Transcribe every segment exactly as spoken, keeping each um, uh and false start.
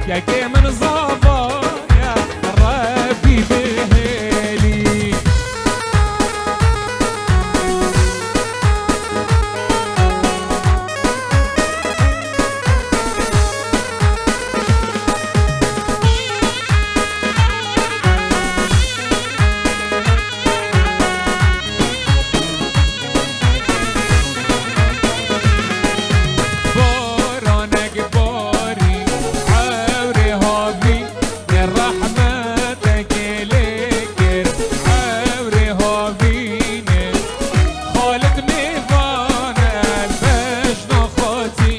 Kekê min zava ye, Rebbî bihêlî. Boranek barî, ewrê havî, ne rehmetekê lê kir, ewrê havî ne. Xalid mêvan e, bejna xatî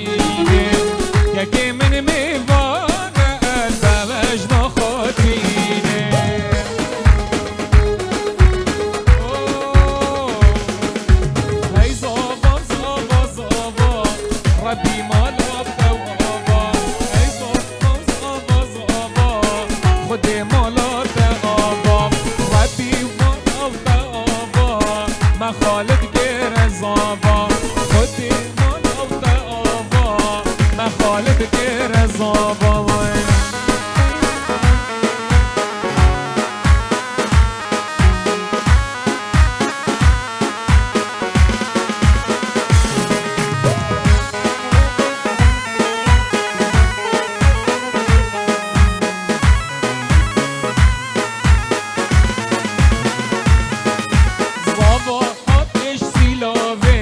ne. Kekê min mêvan e, bejna xatî ne. Hey zava, zava, zava, Rebbî mala te ava. Hey zava, zava, zava, Xwedê mala te ava. Rebbî mala te ava. Me Xalid gêre zava. Xwedê mala te ava. Me Xalid gêre zava. Zava hat êş sîlavê,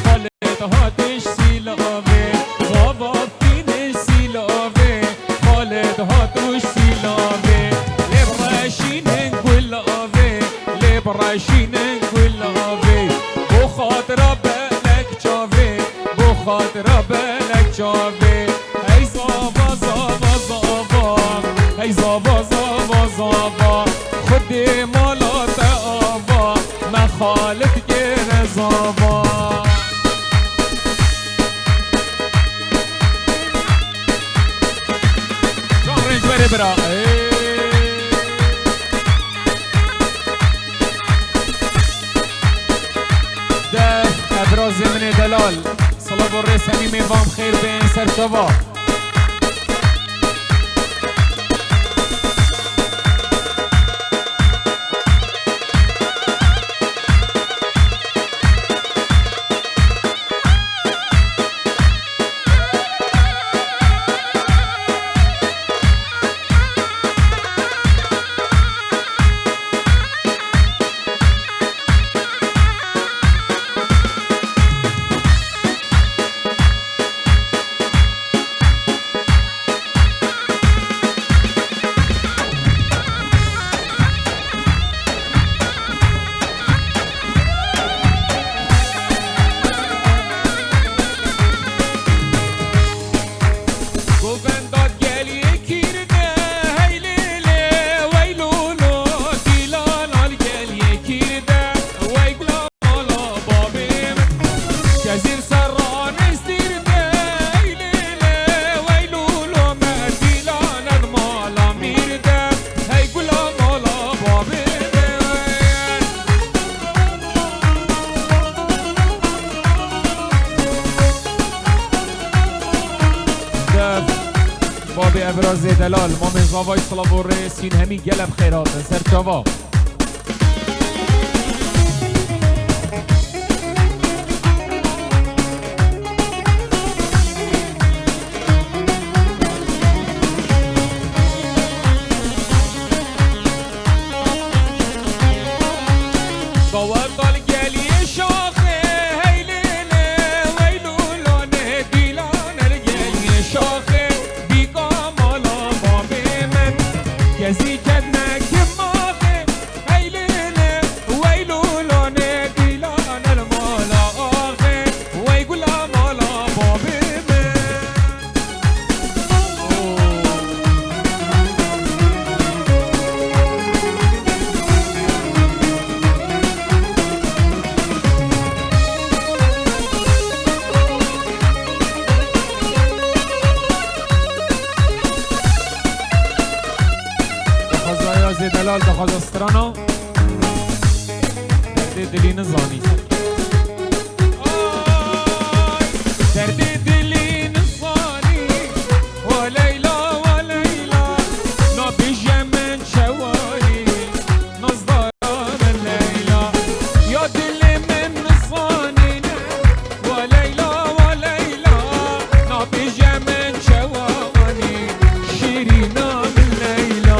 Xalid hat êş sîlavê, zava fîn êş sîlavê, Xalid hat ûş sîlavê, lê bi reşînin gulavê, lê bi reşînin gulavê, bo xatira belek çavê, bo xatira belek çavê. Hey zava, zava, zava, hey zava, zava, zava, Xwedê mala te ava, me Xalid gêre zava. Can rêncberê bira. Ê. Def, Ebrazê min ê delal. Silav û rêz hemî mêvan xêr bên ser çava. Govenda geliyê kîr de, hey lê lê, wey lûlo, dîlan al geliyê kîr de, wey gula mala babê min. Kezîr serran êstîr de, hey lê lê, wey lûlo, me dîlan al mala mîr de, hey gula mala babê min. Def, babê Ebrazê delal, mamê zavay silav û rêz hîn hemî gelek xêr hatin ser çava. Gawa dal geliyê şaxê, hey lê lê, wey lûlo, ne dîlan el geliyê şaxê, bîka mala babê min. Kezî kedne kim axê, hey lê lê, wey lûlo, ne dîlan el mala axê, wey gula mala babê min. Daxwaza ya zêdelal, daxwaza strana. Derdê dilî nizanî. Derdê dilî nizanî. Wa Leyla, wa Leyla. Şîrîna min Leyla.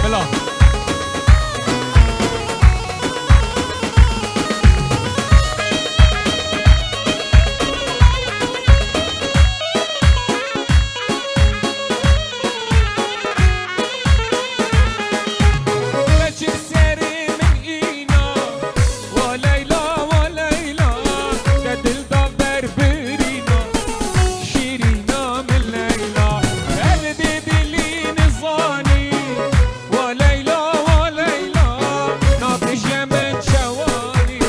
Bila. Keçik serê min îna. Wa Leyla, wa Leyla, te dil da ber birîna. Şîrîna min Leyla, derdê dilî nizanî. Wa Leyla, wa Leyla, nabêje min çawanî.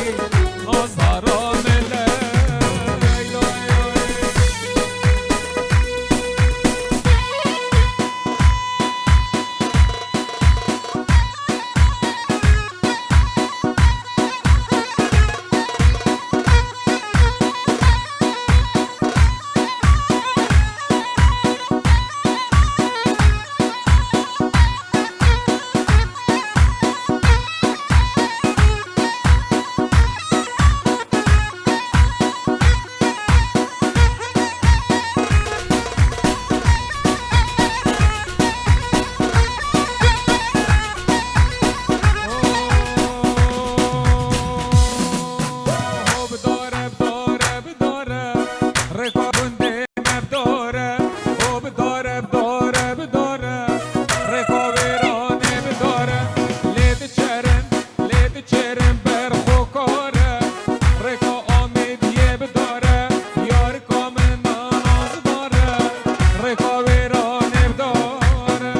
Nazara min Leyla. Rêka gundê me bi dor e, o bi dor e, bi dor e, bi dor e. Rêka wêranê bi dor e, lê diçerim, lê diçerim ber xwe kar e. Rêka Amêdiyê bi dor e, yarika min nanazidar e. Rêka wêranê bi dor e.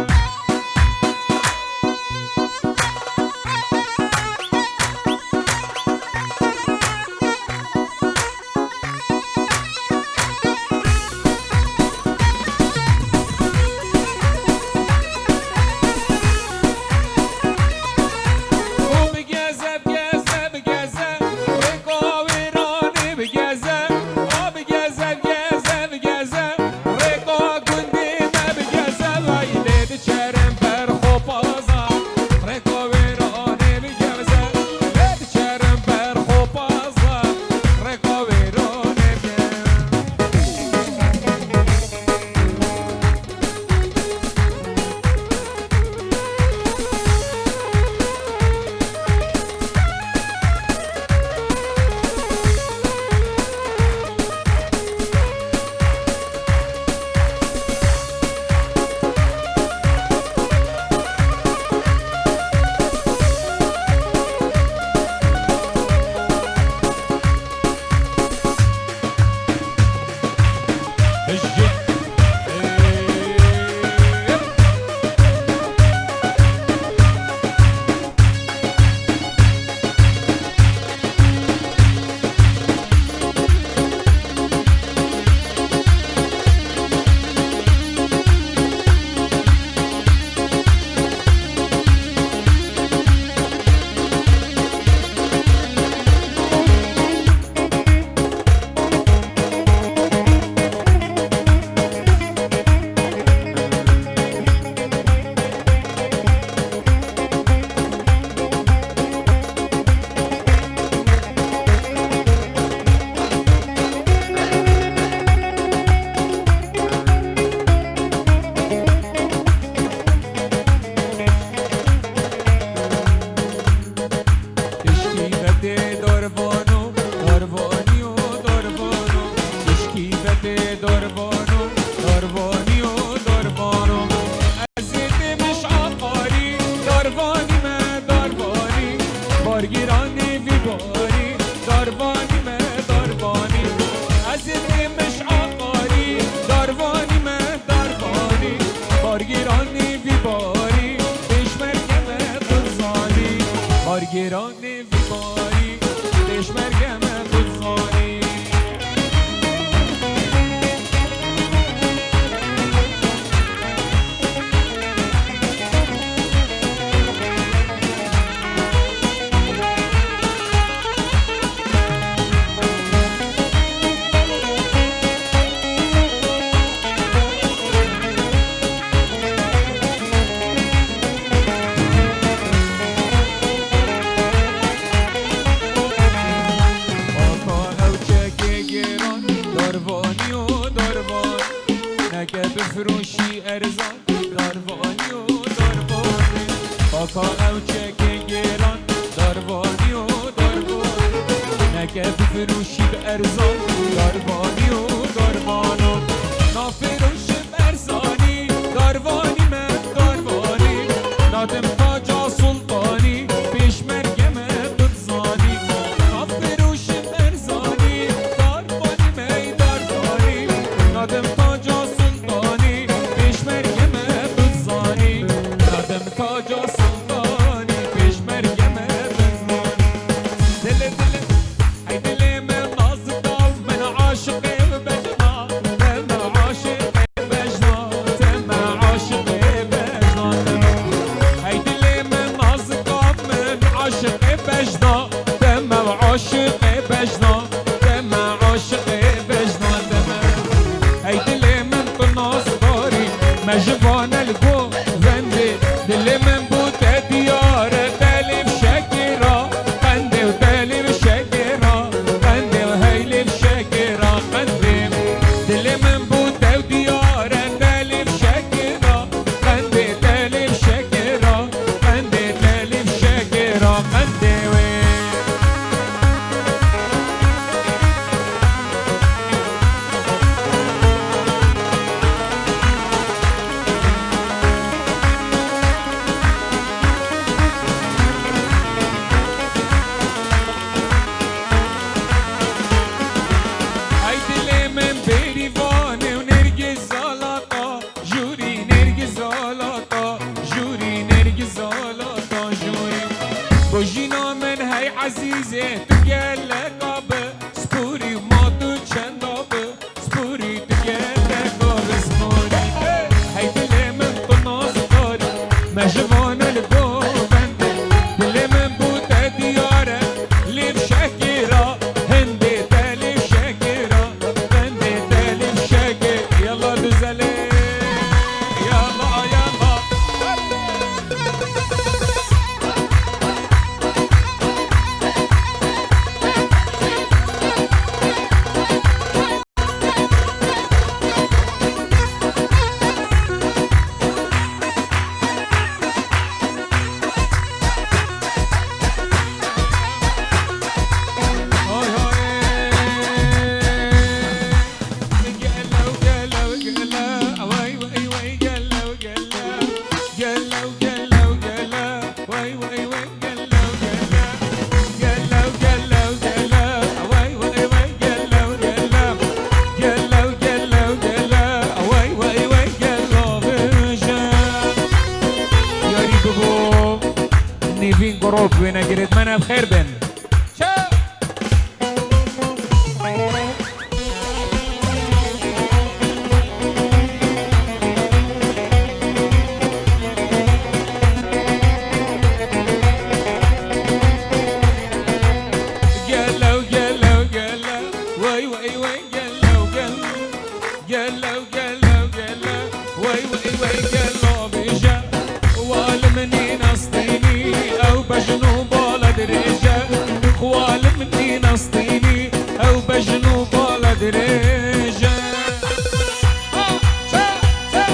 Û bigeze, bigeze, bigeze, rêka wêranê bigeze. Û bigeze, bigeze, bigeze, rêka gundê me bigeze. Vay lê diçerim ber xwe paza, rêka wêranê bigeze. Lê diçerim ber xwe paza, rêka wêranê bigeze. Tişkî ve tê darvano, darvanî û darvano. Tişkî ve tê darvano, darvanî û darvano. Ez ê tê mişaqarî, darvanî me darvanî. Bargîranê vî barî, darvanî me darvanî. Ez ê tê mişaqarî, darvanî me darvanî. Bargîranê vî barî, pêşmerge me tu zanî. Bargîran Nê vî barî, pêşmerge me tu zanî. Firoşî erzan, darvanî û darvanî. Paka ew çekên gêran, darvanî û darvanî. Neke firoşî bi erzan, darvanî û darvano. Na firoşî bi erzanî, darvanî me, darvanî. Nadim taca sultanî, pêşmerge me, zanî, na firoşî bi erzanî, darvanî mey darvanî, nadim taca sultanî, pêşmerge me bizanî, nadim taca sultanî, pêşmerge me bizanî. Dilê, dilê, hey dilê min nazik daw, min aşiqê bejna, te me aşiqê bejna, te me aşiqê bejna, te me. Hey dilê min nazik daw, min aşiqê bejna. Deme aşiqê bejna, deme aşiqê bejna, deme. Hey dilê min tu nasdarî, me ji vane li govendê. Dilê min bû te diyar e, delê fişekê ra qendê û delê fişekê ra qendê û hey lê fişekê ra qendê. Dilê min bû te diyar e, delê fişekê ra qendê, delê fişekê ra qendê, delê fişekê ra qendê wê. Ay dilê min bêrîvanê û nêrgîz zalata. Jûrî nêrgîz zalata, jûrî nêrgîz zalata, jûrî. Bojîna min hey ezîzê, tu geleka bi, spûrî ma tu çenda bi, spûrî tu geleka bi, spûrî. Hey dilê min tu nasdarî, me ji vane li govendê. Dilê min bû te diyar e, lê fişekê ra, hindê te lê fişekê ra. Bendê delî şekê, yalla güzeli, yalla, yalla. Oy, oy. Gelo, gelo, gelo, wey, wey, wey, gelo, gelo. Gelo, gelo, gelo, wey, wey, wey, gelo, gelo. Gelo, gelo, gelo, wey, wey, wey, gelo, gelo. Gelo, gelo, gelo, wey, wey, wey, gelo, vêje. Yarî bibo. Nîvîn Grop wêne girêt me ne bi xêr bin. Çe! Gelo, gelo, gelo, wey, wey, wey, gelo, gelo. Gelo, gelo, gelo, wey, wey, wey, gelo bêje. Xwal min nî nastînî, ew bejn û bala dirêje. Xwal min nî nastînî, ew bejn û bala dirêje. Ha, ça, ça.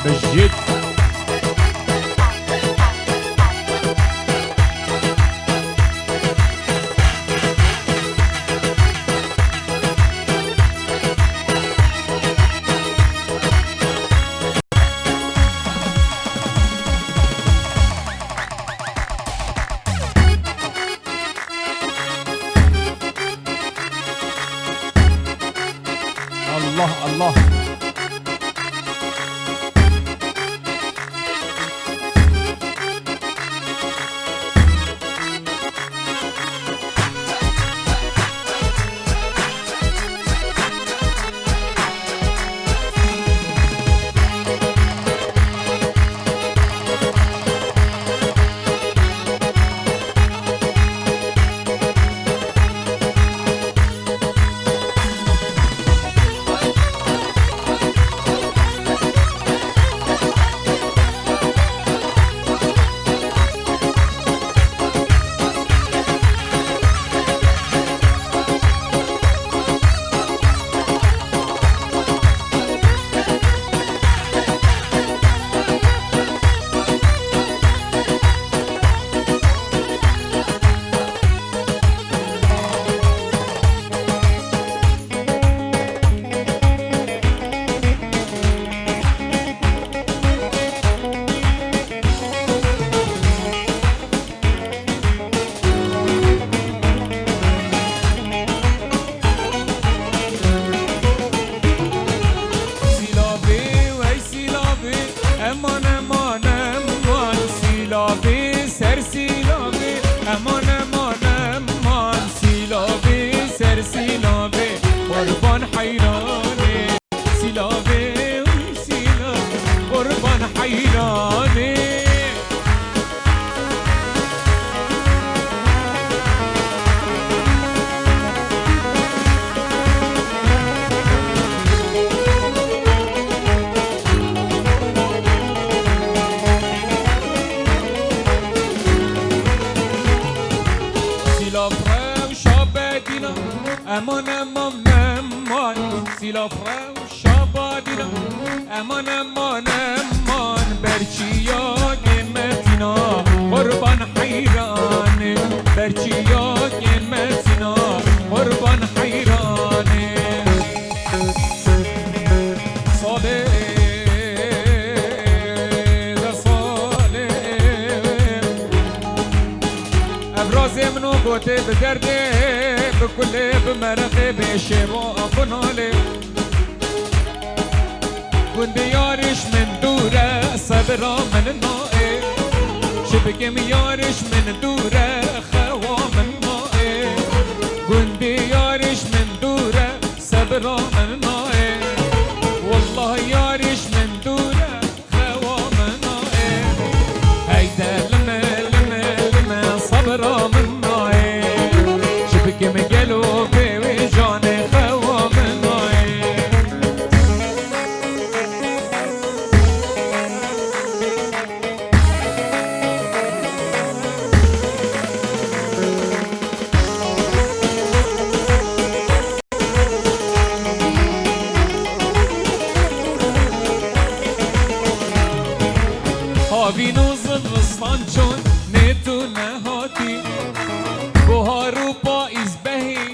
Bijît. Eman, eman, eman, sîlav rewşa badîna. Eman, eman, eman, berçiya gên me tîna. Qurban heyranê, berçiya gên me tîna. Qurban heyranê. Salê de salê. Ev razê min û gotê bi derdê, bi kulê, bi merexê, bê şêwa xwe nalê. Gundê yarîş min dûr e, sebira min nayê. Çi bikim yarîş min dûr e, xewa min nayê. Gundê yarîş min dûr e, sebira min nayê. Wallah yarîş min dûr e, xewa min nayê. Heyde lime, lime, lime, sebira min nayê. Çi bikim gelo bê wê canê, xewa min nayê. Havîn û zivistan çûn, nê tu nehatî. Buhar û payîz behî,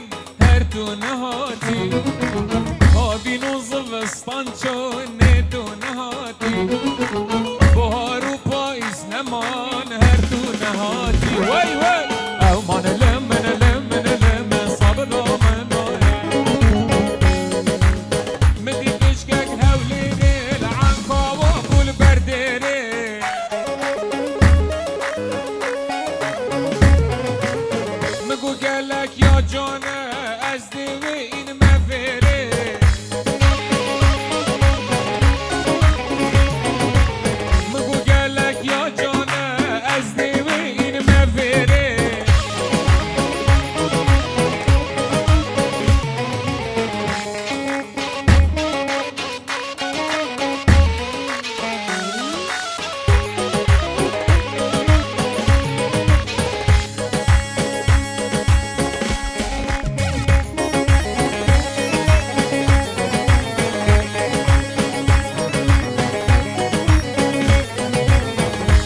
her tu nehatî. Havîn û zivistan çûn, nê tu nehatî. Buhar û payîz neman, her tu nehatî. Wey, wey! Ew mane li min, li min, li min, sabira min nayê. Min dî keçkek Hewlêrê, li Enkawa bû li ber dêrê. Min got gelek ya can e, ez dê wê înime vêrê. Min got gelek ya can e, ez dê wê înime vêrê.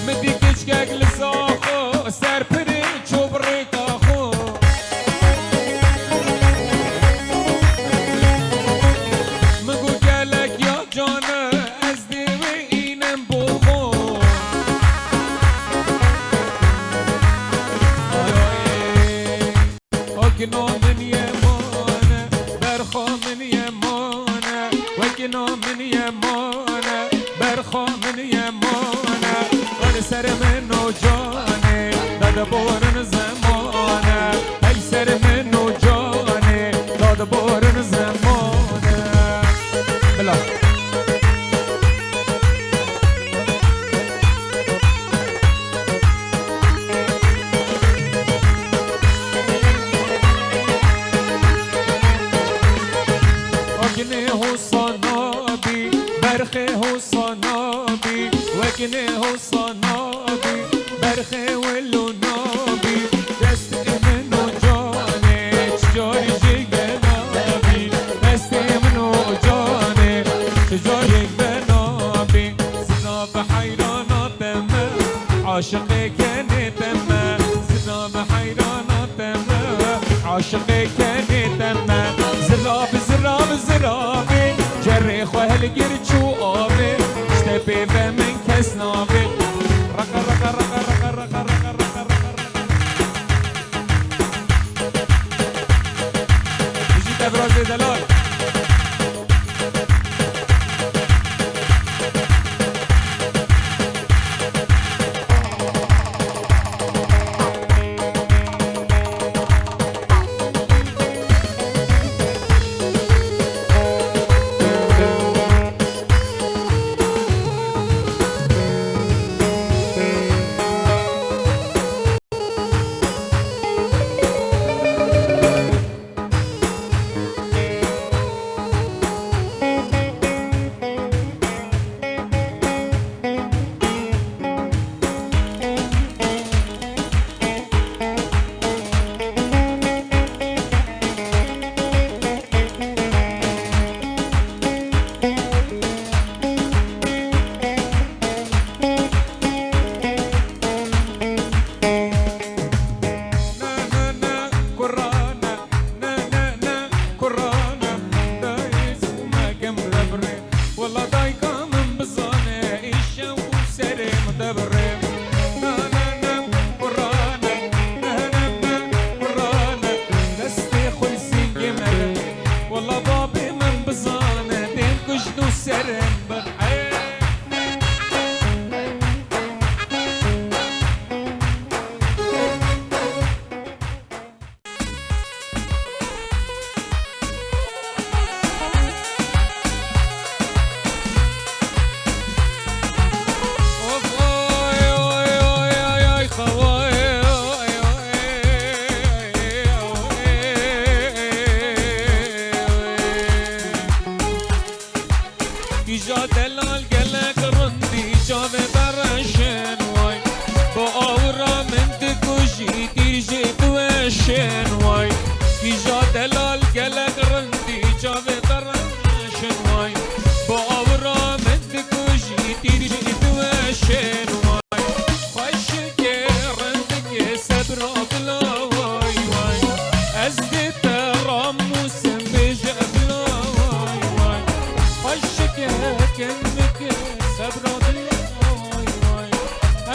Min dî keçkek li Zaxo, ser pirê çû bi rêka xwe. Min got gelek ya can e, ez dê wê înim bo xwe. Ay, ay. Wekî no min ye mane, berxo min ye mane, wekî no min ye mane, berxo min ye mane. Li ser min o canê, dadiborin zemane. Hey ser min o canê, dadiborin zemane. Bila. Wekî nê hosa nabî, berxê hosa nabî, wekî nê hosa nabî, berxê wilo nabî. Destê min û canê, çi carî jêk venabî. Destê min û canê, çi carî jêk venabî. Zina bi heyrana te me, aşiqê kenê te me. Zina bi heyrana te me, aşiqê kenê te me. Zira bi zira bi zira bê, cerê xwe hilgir çû avê. Ji te pê ve min kes navê. Raka, raka, raka. Bijî te, Birazê Delal.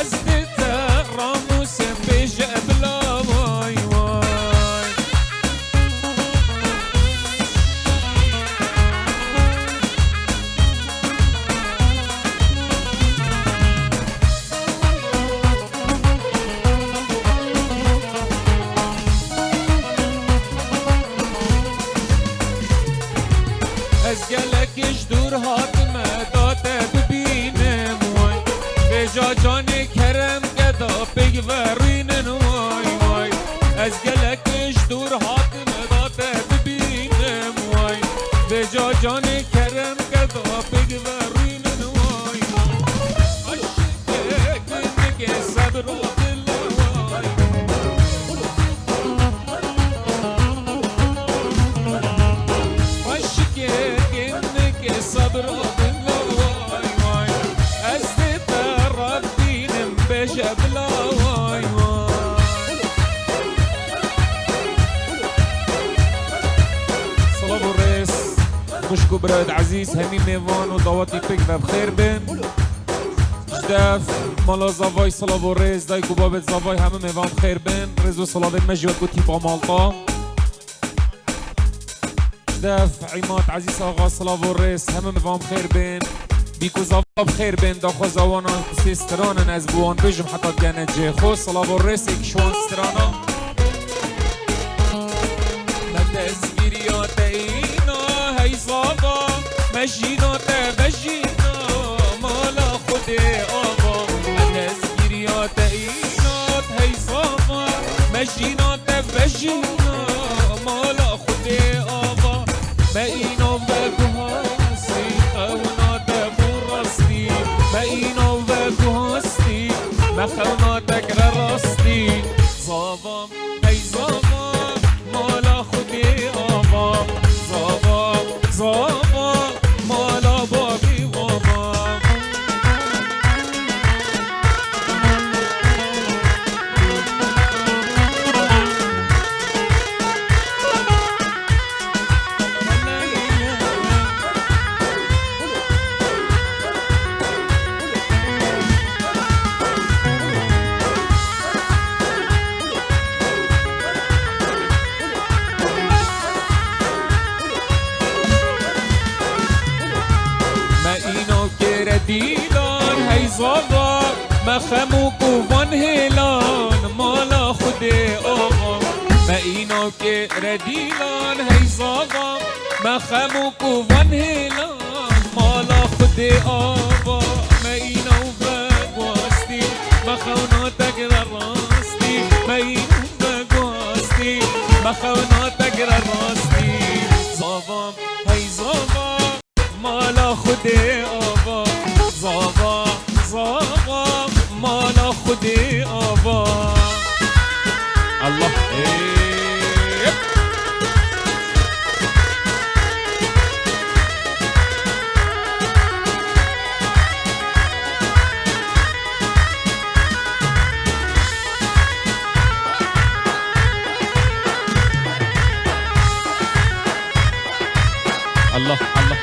Ez dê te ramûsê bêje bila way way. Ez gelek ji dûr hatime da te bibînim way. Vêca canê kerem ke da pêk verînin way way. Ez gelek ji dûr hatime da te bibînim way. Vêca canê kerem ke da pêk verînin way way. Aşiqê gundikê sebra dil way. Aşiqê gundikê sebra dil way way. Ez dê te rabînim bêje bila way way. Silav û rêz, xwişk û birayêd ezîz, hemî mêvan û dawetî pêk ve bi xêr bên. Ji dev mala zavayî silav û rêz, dayik û babêd zavayî hemû mêvan bi xêr bên. Rêz û silavên me ji we ku tîpa Malta. Ji dev Îmad Ezîz Axa silav û rêz, hemû mêvan bi xêr bên. Bîk û zava bi xêr bên, daxwaza wana ku sê stran in ez bi wan bijim heta digene cihê xwe. Silav û rêzek ji wan strana. Me destgiriya te îna hey zava, me jîna te vejîna mala Xwedê ava. Me destgiriya te îna hey zava, me jîna te vejîna mala Xwedê ava. Me îna veguhastî, xewna te bû rastî. Me îna veguhastî, me xewna te kire rastî. Zava, hey zava, mala Xwedê ava. Zava, zava, mala babî ava. Me îna kêre dîlan hey zava, me xem û kovan hêlan mala Xwedê ava. Me îna kêre dîlan hey zava, me xem û kovan hêlan mala Xwedê ava. Me îna veguhastî, me xewna te kire rastî. Me îna veguhastî, me xewna te kire rastî. Zava, hey zava, mala Xwedê ava. Zava, zava, mala Xwedê ava. Allah, ê. Allah, Allah.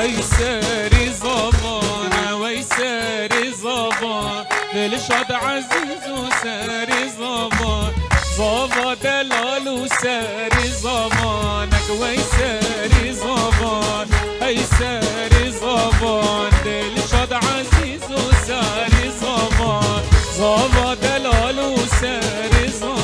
Ey serî zavan, wey serî zavan, Dilşad Ezîz û serî zavan, zava delal û serî zavan, wey serî zavan, ey serî zavan, Dilşad Ezîz û serî zavan, zava delal û serî zavan.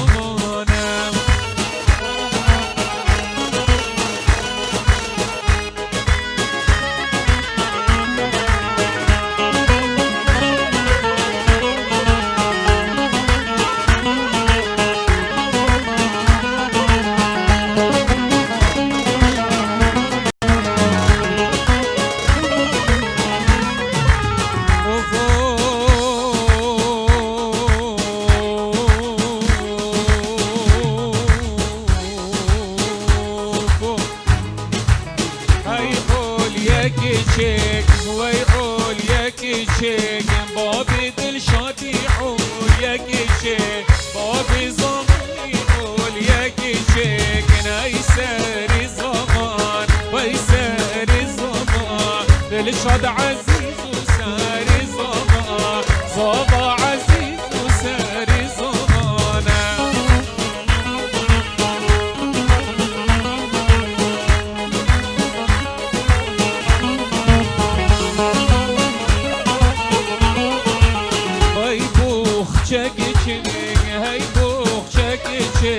Hey boxçekê çê,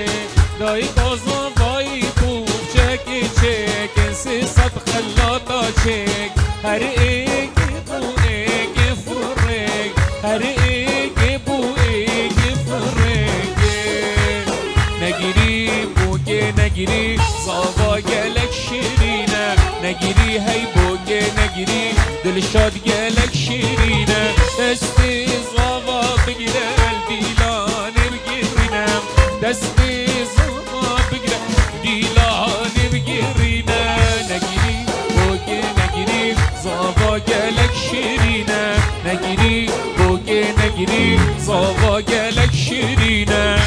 dayika zavayî boxçekê çê, kesê sed xelata çêk, her êkê bû êkê firêk, her êkê bû êkê firêkê. Negirî bokê negirî, zava gelek şirîn e. Negirî hey bokê negirî, Dilşad gelek şirîn e. Destê zava bigire, el dîlanê bigirîne. Destê zava bigire, dîlanê bigirîne. Negirî bokê negirî, zava gelek şirîn e. Negirî bokê negirî, zava gelek şirîn e.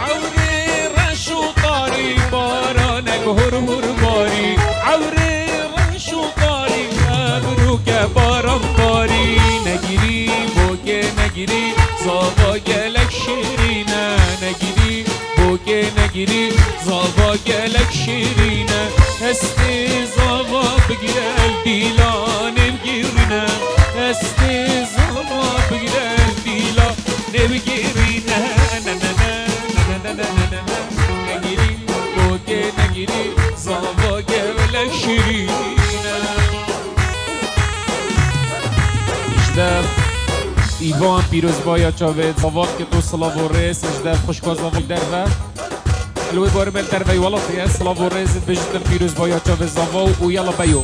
Ewrê reş û tarî, baranek hur hur barî. Ewrê reş û tarî, ebrûke baran barî. Negirî bokê negirî, zava gelek şirîn e. Negirî bokê negirî, zava gelek şirîn e. Hestê zava bigire, el dîlanê bigirîne. Hestê zava bigire, el dîlanê bigirîne. Ne, ne, ne. Negirî bokê negirî, zava gelek şirîn e. Ji dev Îvan pîrozbaya çavê zava ke to silav û rêz, ji dev xwişka zava derve. Li wê barê me li derveyî welatê ye, silav û rêz bêjin pîrozbaya çavê zava û yala beyo.